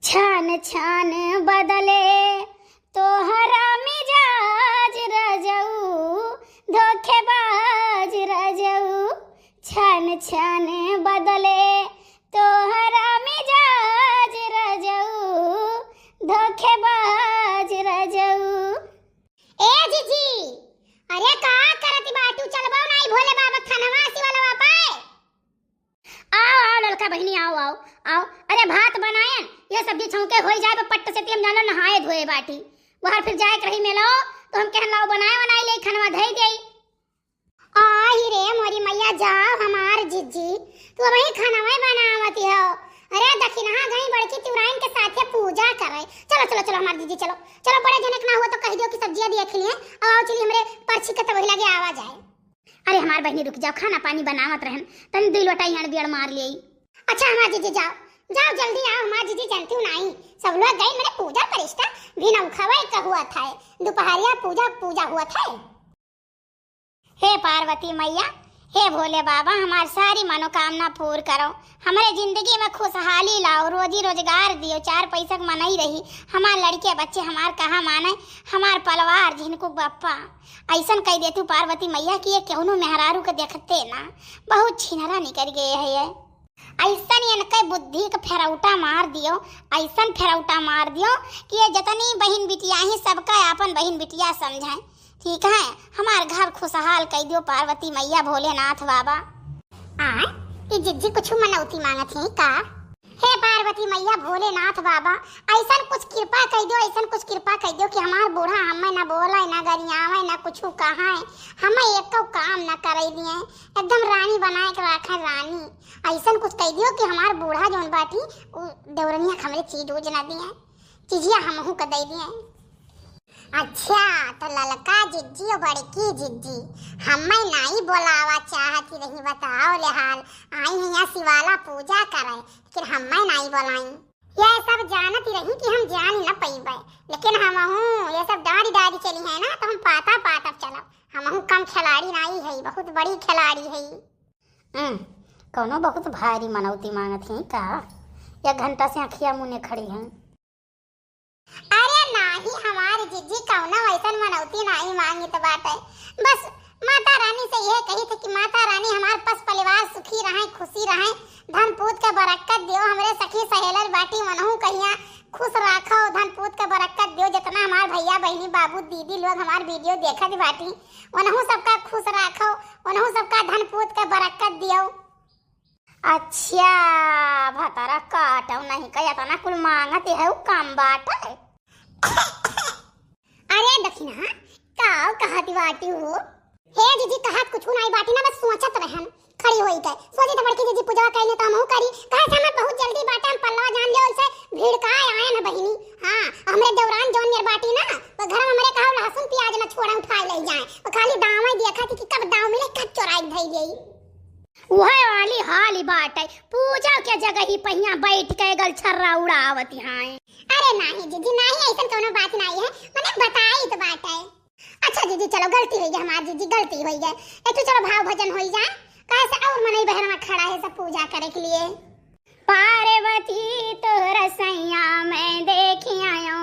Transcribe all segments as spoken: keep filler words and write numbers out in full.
छान छान बदले तोहरा मिजाज रजऊ, धोखेबाज रजऊ। छान छान बदले तोहरा मिजाज रजऊ, धोखेबाज रजऊ। ए जीजी, अरे का करत बाटू? चलबो नाई भोले बाबा खनवा सिवलवा पाए। आओ, आओ ललका बहिनी, आओ, आओ, आओ। अरे भात बनायन, ये सब्जी छौंके होई जाए, पर पट्ट से ती हम जानो नहाए धोए बाटी। वहर फिर जाए के रही मेलो, तो हम कहन लाओ बनाए बनाए ले खनवा धई देई। आही रे मोरी मैया, जाओ हमार जीजी, तू अबही खनवा बनावती हो। अरे दखिनहा गई बड़की तिवराइन के साथे पूजा करे। चलो, चलो, चलो हमार जीजी, चलो, चलो। बड़े जनक ना हुआ तो कह दियो कि सब्जिया देख लिए, अब आओ चली हमरे परछी के तबही लगे आवा जाए। अरे हमार बहिनी रुक जाओ, खाना पानी बनावत रहन, तनी दुई लोटा इहड़ बिहड़ मार लेई। अच्छा हमार जीजी जाओ, जाओ जल्दी आओ हमार जीजी, जानती हूँ नाई, सब लोग गई मने पूजा परिष्ठा भी न उखावे का हुआ था, दोपहरिया पूजा, पूजा हुआ था। हे पार्वती मैया, हे भोले बाबा, हमार सारी मनोकामना पूर करो, हमरे जिंदगी में खुशहाली लाओ, रोजी रोजगार दियो, चार पैसा के मनई रही, हमार लड़के बच्चे हमार कहा माने, हमार पलवार झिनकू बप्पा। ऐसन कह दे तू पार्वती मैया कि ये केहूनो मेहरारू के देखते ना, बहुत छिनरा निकल गए है ये। ऐसन इनके बुद्धि के फेरौटा मार दियो, ऐसन फेरौटा मार दियो कि ये जतनी बहिन बिटिया ही सबका आपन बहिन बिटिया समझाए। ठीक है, हमार घर खुशहाल कई दियो पार्वती मैया भोलेनाथ बाबा। आय, ई जिज्जी कुछ मनौती मांगत ही का? हे पार्वती मैया भोलेनाथ बाबा, ऐसन कुछ कृपा कई दियो, ऐसन कुछ कृपा कई दियो कि हमार बूढ़ा हमें ना बोले, ना गरियावे, ना कुछ कहे, हमें एको काम ना करे दिए, एकदम रानी बनाए के रखे रानी। ऐसन कुछ कई दियो कि हमार बूढ़ा जौन बाटी, उ देवरनिया के हमरे चीज उज ना दिए, चीजिया हमहू के दे दिए। अच्छा, तो ललका जिज्जी और बड़की जिज्जी हमें नाई बोलावा चाहती रही, बताओ ले हाल। आई हैं यहाँ शिवाला पूजा करे, लेकिन हमें नाई बोलाई। ये सब जानती रही कि हम जान ही न पइबे, लेकिन हमहू ये सब डारी डारी चली है ना, तो हम पाता पाता चलब। हमहू कम खिलाड़ी नाई है, बहुत बड़ी खिलाड़ी है। हम्म, कौनो बहुत भारी मनौती मांगत ही का? एक घंटा से अखिया मुने खड़ी हैं। अरे नाही, हमार जिज्जी कौनो ऐसन मनौती नाही मांगित बाटे। बस माता रानी से यह कही थे कि माता रानी हमार पस परिवार सुखी रहे, खुशी रहे, धन पूत के बरक्कत दियो, हमरे सखी सहेलर बाटी वनहू कहिया खुश राखो, धन पूत के बरक्कत दियो, जितना हमार भैया बहिनी बाबू दीदी लोग हमार video देखत बाटी, वनहू सबका खुश राखो, वनहू सबका धन पूत के बरक्कत दियो। अच्छा, भतारा काटो नहीं का, इतना कुल मांगत है, उ काम बाटे। अरे दखिना, का कहत बाटी हो? हे जिज्जी, कहत कुछ नाई बाटी ना, बस सोचत रहन। खड़ी होई के सोची तो बड़की जिज्जी पूजवा कइले तो हमहू करी। कहे से हमें बहुत जल्दी बाटे, हम पल्लवा जान लियो, इसे भीड़ का आए ना बहिनी। हाँ, हमरे देवरान जौन नियर बाटी ना, वो घर में हमरे कहा लहसुन प्याज ना छोड़ा उठाए ले जाए, वो खाली दावे देखा थी कि कब दाव मिले, कब चोराई धई गई। वह वाली हाली बाटे, पूजा के जगह ही पहिया बैठ के गल छर्रा उड़ावत हैं। अरे नाही जिज्जी, नाही, ऐसन कौनो बात नाही है, मने बताई तो बाटे। अच्छा जिज्जी, चलो गलती होई गई हमार जिज्जी, गलती होई गई। ए तू चलो भाव भजन होई जाए, कहे से और मनई बहरवा खड़ा है सब पूजा करे के लिए। पार्वती तोहर सैया मैं देखी आयो,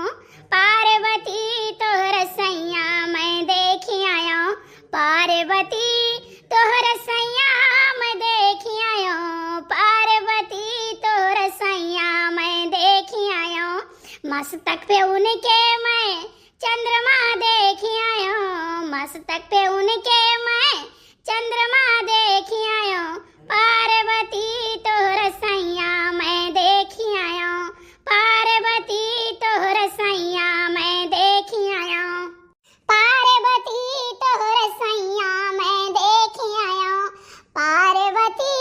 पार्वती तोहर सैया मैं देखी आयो, पार्वती तोहर सैया मैं देखी आयो, पार्वती तोहर सैया मैं देखी आयो। मस्तक पे उनके मैं चंद्रमा देखी आयो, मस्तक पे उनके मैं चंद्रमा देखी आयो। पार्वती तोहर सैया मैं देखी आयो, पार्वती तोहर सैया मैं देखी आयो। पार्वती तोहर सैया मैं देखी आयो, पार्वती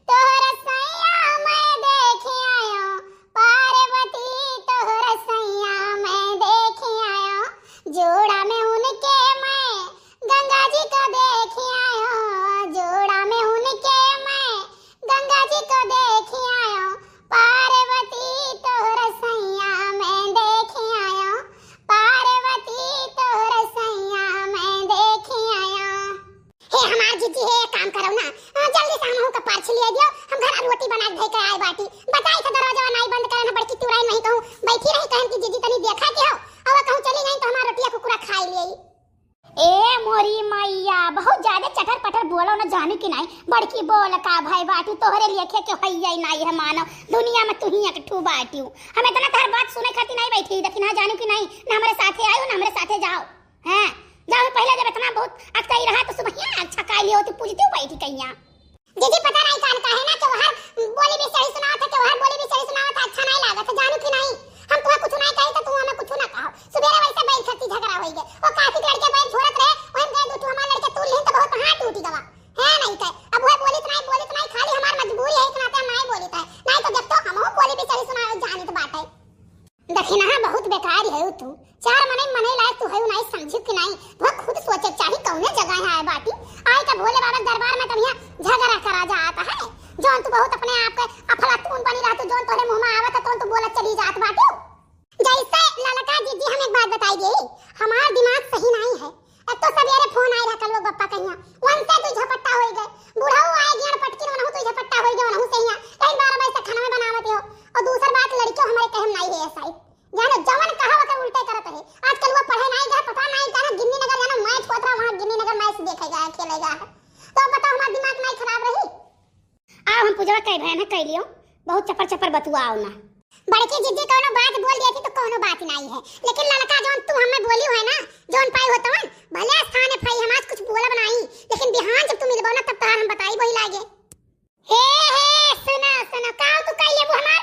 तोहर सैया मैं देखी आयो, पार्वती तोहर सैया मैं देखी आयो। जोड़ा में उनके मैं गंगा जी का देखी आयो, जोड़ा में उनके मैं गंगा जी का कि नाहीं? बड़की बोल का भय बाटू, तोहरे लेखे के हइये नाहीं है मानव, दुनिया में तू ही एक ठू बाटिउ। हम इतना तोहर बात सुने खातिर नाहीं बैठी, लेकिन हाँ जानू कि नाहीं, ना हमरे साथे आयु, ना हमरे साथे जाओ। हैं? जाओ पहले, जब इतना बहुत अकताई रहा तो सुबहिया अच्छा काई लियो, तू पूजती बैठी कहिया। जीजी पता नाहीं कान का है ना, केवहर बोली भी सही सुनावत है, केवहर बोली भी सही सुनावत है, अच्छा नाहीं लागत है, जानू कि नाहीं? हम तुम्हें कुछ नाहीं कही तो तू हमें कुछ ना कहो। सुबेरे वैसे बैल खातिर झगड़ा होई गए, वो काकी के लड़के बैल छोड़त रहे, वहीं गए दू ठू हमार लड़के तूर लिहिन तो बहुत हाथ टूटी गवा। है नाहीं के? अब वह बोलित नाहीं, बोलित नाहीं, खाली हमार मजबूरी है, इतना तो नाहीं बोलित है, नाहीं तो जब तो हमहू बोली भी सही सुनावे जानित बाटे। दखिनहा बहुत बेकार है तू, चार मनई मनई लायक तू है नाहीं, समझी कि नाहीं? तुहा खुद सोचे चाही कौने जगह है आए बाटी, आई का भोले बाबा के दरबार में तब यहाँ झगड़ा करा जात है, जौन तू बहुत अपने आप के अफलातून बनी रहतू, जौन तोहरे मुँह में आवत है तौन तू बोलत चली जात बाटी। जैसे ललका जीजी, हम एक बात बताई दे, हमार दिमाग सही नाहीं है। एक तो सवेरे फोन आए रहा कल वो बप्पा कहिया, उनसे तू झपट्टा होई गए, बुढ़ऊ आए गियान पटकिन उनहू तू झपट्टा होई गए, उनहू से हिया कहीं बारह बजे से खाना में बनावत हो। और दूसर बात, लड़कियों हमारे कहे में नाहीं है ऐसा ही, जानो जवन कहा ओकर उल्टे करत है। आजकल वो पढ़े नाहीं गए, पता नाहीं जानो गिन्नी नगर जानो मैच होत रहा, वहाँ गिन्नी नगर मैच देखे गए, खेले गए है। तो अब बताओ हमार दिमाग नाहीं खराब रही? आओ हम पूजवा कई बहन है कई लियो, बहुत चपर चपर बतुआ आओ ना। बड़की जीजी कौनो बात बोल दिया थी तो कौनो बात नाहीं है, लेकिन ललका जौन तू हमें बोली है ना, जौन पाई हो तवन, भले स्थान है भाई, हम आज कुछ बोलब नाहीं, लेकिन बिहान जब तू मिलबो ना तब तोहार हम बताई वही लागे। हे, हे, सुना, सुना, काव तू कह लेबू हमार?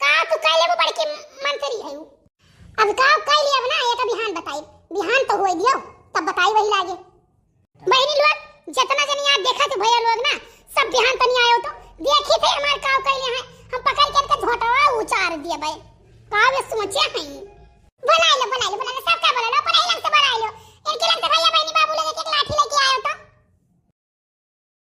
काव तू कह लेबू बड़की मंत्री है उ? अब काव कह लेब ना, एक बिहान बताई, बिहान तो होई दियो, तब बताई वही लागे। बहिनी लोग, जितना जनी आप देखा थे भैया लोग ना, सब बिहान तनी आयो तो देखी थे हमार काव कह ले हैं, हम पकड़ के इनका झोंटवा उचार दिए भाई। काव ये सोचे हैं?